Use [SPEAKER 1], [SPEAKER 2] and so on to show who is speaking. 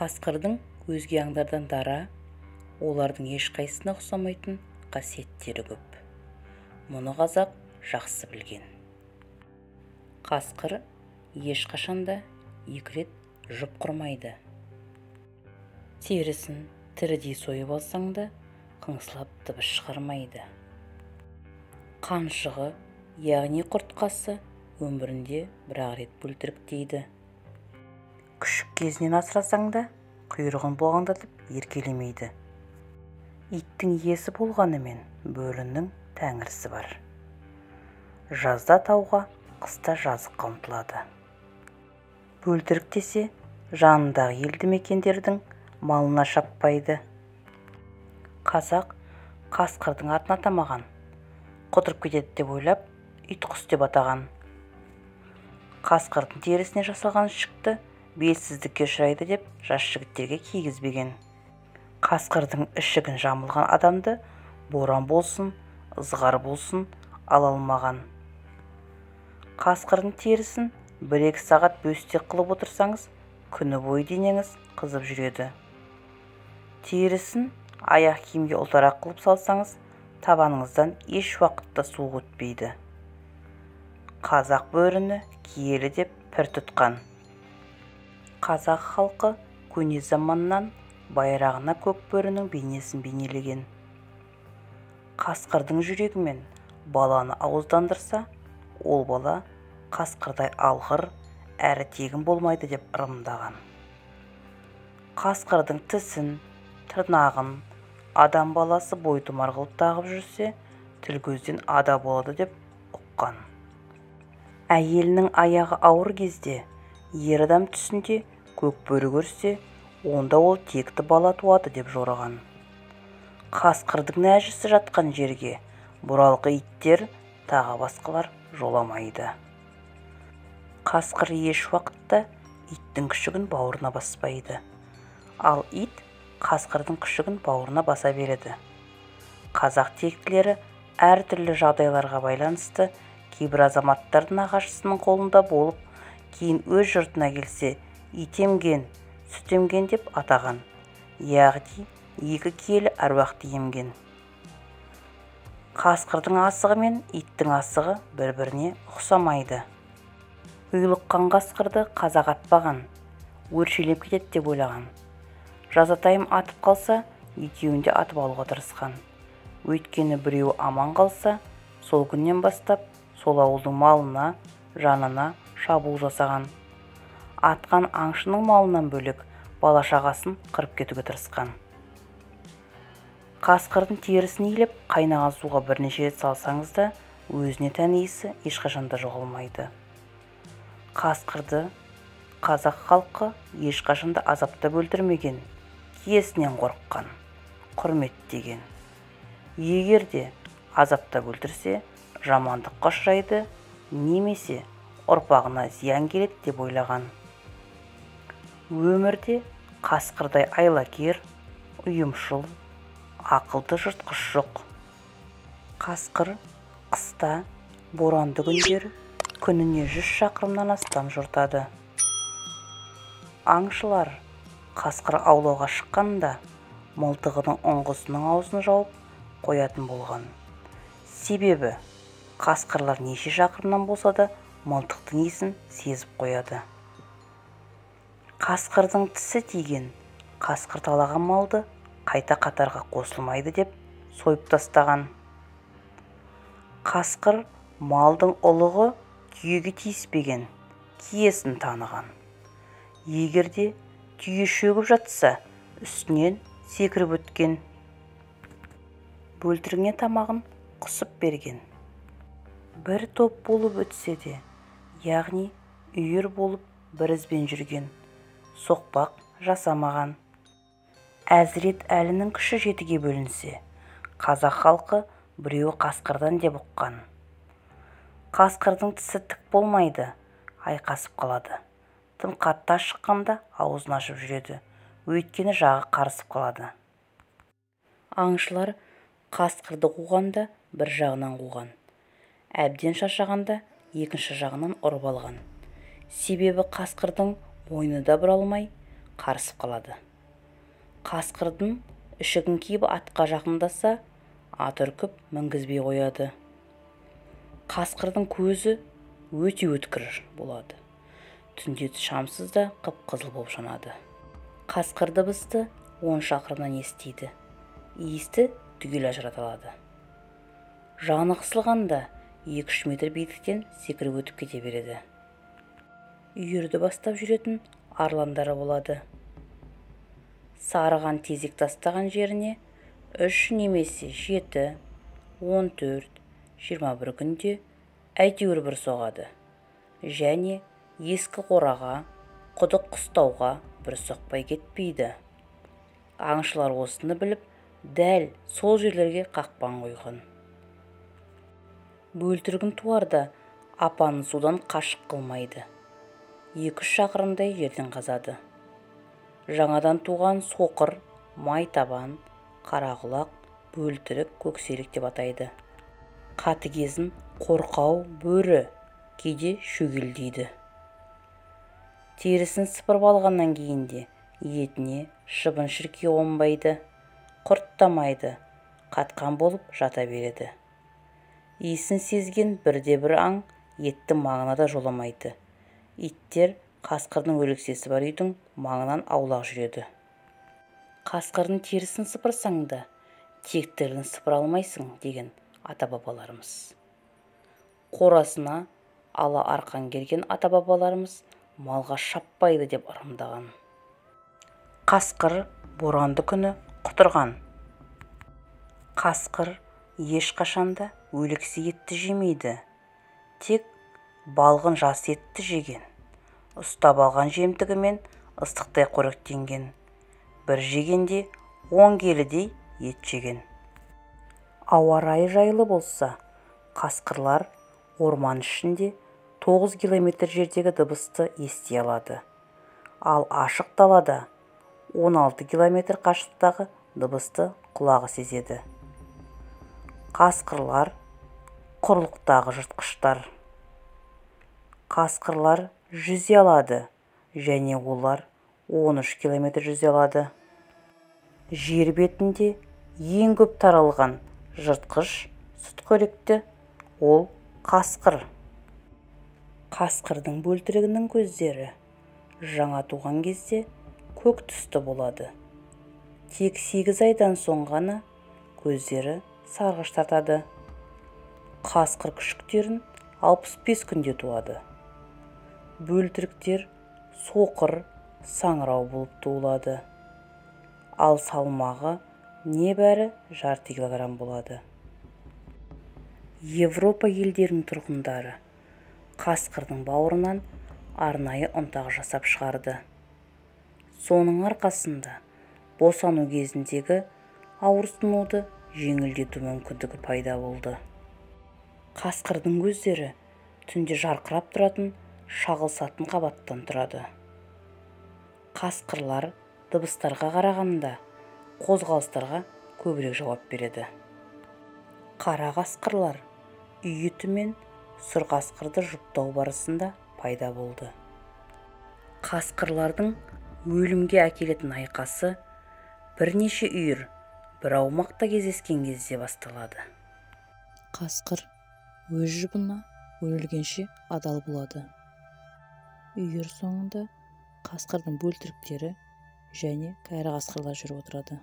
[SPEAKER 1] Қасқырдың өзге аңдардан дара, олардың ешқайсысына ұқсамайтын қасиеттері көп. Мұны қазақ жақсы білген. Қасқыр ешқашанда екі рет жұп құрмайды. Терісін тірідей сойып алсаң да, қыңсылап дыбыс шығармайды. Қаншығы, яғни құртқасы, өмірінде бір-ақ рет бөлтіріктейді. Күшік кезінен асырасаң да, құйрығын бұлғаңдатып еркелемейді. Иттің иесі болғанымен бөрінің тәңірісі бар. Жазда тауға, қыста жазыққа ұмтылады. Бөлтіріктесе, жанындағы елді мекендердің малына шаппайды. Қазақ қасқырдың атын атамаған, құтырып кетеді деп ойлап, ит құс деп атаған. Қасқырдың терісіне жасалған ішікті белсіздікке ұшырайды деп жас жігіттерге кигізбеген. Қасқырдың ішігін жамылған адамды боран болсын, ызғар болсын ала алмаған. Қасқырдың терісін 1-2 сағат бөстек қылып отырсаңыз, күні бойы денеңіз қызып жүреді. Терісін аяқ киімге ұлтарақ қылып салсаңыз, табаныңыздан еш уақытта суық өтпейді. Қазақ бөріні киелі деп пір тұтқан. Қазақ халқы көне заманнан байрағына көк бөрінің бейнесін бейнелеген. Қасқырдың жүрегімен баланы ауыздандырса, ол бала қасқырдай алғыр әрі тегін болмайды деп ырымдаған. Қасқырдың тісін, тырнағын адам баласы бойтұмар қылып тағып жүрсе, тіл көзден ада болады деп ұққан. Әйелінің аяғы ауыр кезде, ер адам түсінде көк бөрі көрсе, онда ол текті бала туады деп жорыған. Қасқырдың нәжісі жатқан жерге бұралқы иттер, тағы басқалар жоламайды. Қасқыр еш уақытта иттің күшігін бауырына баспайды. Ал ит қасқырдың күшігін бауырына баса береді. Қазақ тектілері әртүрлі жағдайларға байланысты кейбір азаматтардың ағашысының қолында болып, кейін өз жұртына келсе, ит емген, сүт емген деп атаған. Яғни екі киелі әруақты емген. Қасқырдың асығы мен иттің асығы бір-біріне ұқсамайды. Ұйлыққан қасқырды қазақ атпаған, өршелеп кетеді деп ойлаған. Жазатайым атып қалса, екеуін де атып алуға тырысқан. Өйткені біреуі аман қалса, сол күннен бастап сол ауылдың малына, жанына шабуыл жасаған. Атқан аңшының малынан бөлек бала-шағасын қырып кетуге тырысқан. Қасқырдың терісін илеп, қайнаған суға бірнеше рет салсаңыз да, өзіне тән иісі ешқашан да жоғалмайды. Қасқырды қазақ халқы ешқашан да азаптап өлтірмеген, киесінен қорыққан, құрметтеген. Егер де азаптап өлтірсе, жамандыққа ұшырайды немесе ұрпағына зиян келеді деп ойлаған. Өмірде қасқырдай айлакер, ұйымшыл, ақылды жыртқыш жоқ. Қасқыр қыста боранды күндері күніне 100 шақырымнан астам жортады. Аңшылар қасқыр аулауға шыққанда мылтығының ұңғысының аузын жауып қоятын болған. Себебі қасқырлар неше шақырымнан болса да мылтықтың иісін сезіп қояды. Қасқырдың тісі тиген, қасқыр талаған малды қайта қатарға қосылмайды деп сойып тастаған. Қасқыр малдың ұлығы түйеге тиіспеген, киесін таныған. Егер де түйе шөгіп жатса, үстінен секіріп өткен. Бөлтіріңе тамағын құсып берген. Бір топ болып өтсе де, яғни үйір болып бір ізбен жүрген, соқпақ жасамаған. Әзірет Әлінің күші 7-ге бөлінсе, қазақ халқы біреуі қасқырдан деп ұққан. Қасқырдың тісі тік болмайды, айқасып қалады. Тым қатты ашыққанда аузын ашып жүреді, өйткені жағы қарысып қалады. Аңшылар қасқырды қуғанда бір жағынан қуған, әбден шаршағанда екінші жағынан ұрып алған. Себебі қасқырдың мойны да бұралмай, қарысып қалады. Қасқырдың ішігін киіп атқа жақындаса, ат үркіп мінгізбей қояды. Қасқырдың көзі өте өткір болады. Түнде шамсыз да қып-қызыл болып жанады. Қасқыр дыбысты 10 шақырымнан естиді. Иісті түгел ажырата алады. Жаны қысылғанда 2-3 метр биіктіктен секіріп өтіп кете береді. Үйірді бастап жүретін арландары болады. Сарыған тезек тастаған жеріне 3 немесе 7, 14, 21 күнде әйтеуір бір соғады. Және ескі қораға, құдық қыстауға бір соқпай кетпейді. Аңшылар осыны біліп, дәл сол жерлерге қақпан қойған. Бөлтірігін туарда апанын судан қашық қылмайды. 2-3 шақырымдай жерден қазады. Жаңадан туған соқыр, майтабан, қарақұлақ, бөлтірік, көксерек деп атайды. Қатыгезін қорқау бөрі, кейде шөгел дейді. Терісін сыпырып алғаннан кейін де етіне шыбын-шіркей қонбайды, құрттамайды, қатқан болып жата береді. Иісін сезген бірде-бір аң етті маңына да жоламайды. Иттер қасқырдың өлексесі бар үйдің маңынан аулақ жүреді. Қасқырдың терісін сыпырсаң да, тектілігін сыпыра алмайсың деген ата-бабаларымыз. Қорасына ала арқан керген ата-бабаларымыз малға шаппайды деп ырымдаған. Қасқыр боранды күні құтырған. Қасқыр ешқашанда өлексе етті жемейді. Тек балғын жас етті жеген. Ұстап алған жемтігімен ыстықтай қоректенген. Бір жегенде 10 келідей ет жеген. Ауа райы жайлы болса, қасқырлар орман ішінде 9 километр жердегі дыбысты ести алады. Ал ашық далада 16 километр қашықтағы дыбысты құлағы сезеді. Қасқырлар құрлықтағы жыртқыштар. Қасқырлар жүзе алады, және олар 13 километр жүзе алады. Жер бетінде ең көп таралған жыртқыш сүтқоректі ол қасқыр. Қасқырдың бөлтірігінің көздері жаңа туған кезде көк түсті болады. Тек 8 айдан соң ғана көздері сарғыш тартады. Қасқыр күшіктерін 65 күнде туады. Бөлтіріктер соқыр, саңырау болып туылады. Ал салмағы небәрі 0,5 килограмм болады. Европа елдерінің тұрғындары қасқырдың бауырынан арнайы ұнтақ жасап шығарды. Соның арқасында босану кезіндегі ауырсынуды жеңілдету мүмкіндігі пайда болды. Қасқырдың көздері түнде жарқырап тұратын шағылысатын қабаттан тұрады. Қасқырлар дыбыстарға қарағанда қозғалыстарға көбірек жауап береді. Қара қасқырлар үй иті мен сұр қасқырды жұптау барысында пайда болды. Қасқырлардың өлімге әкелетін айқасы бірнеше үйір бір аумақта кездескен кезде басталады. Қасқыр өз жұбына өлгенше адал болады. Үйір соңында қасқырдың бөлтіріктері және кәрі қасқырлар жүріп отырады.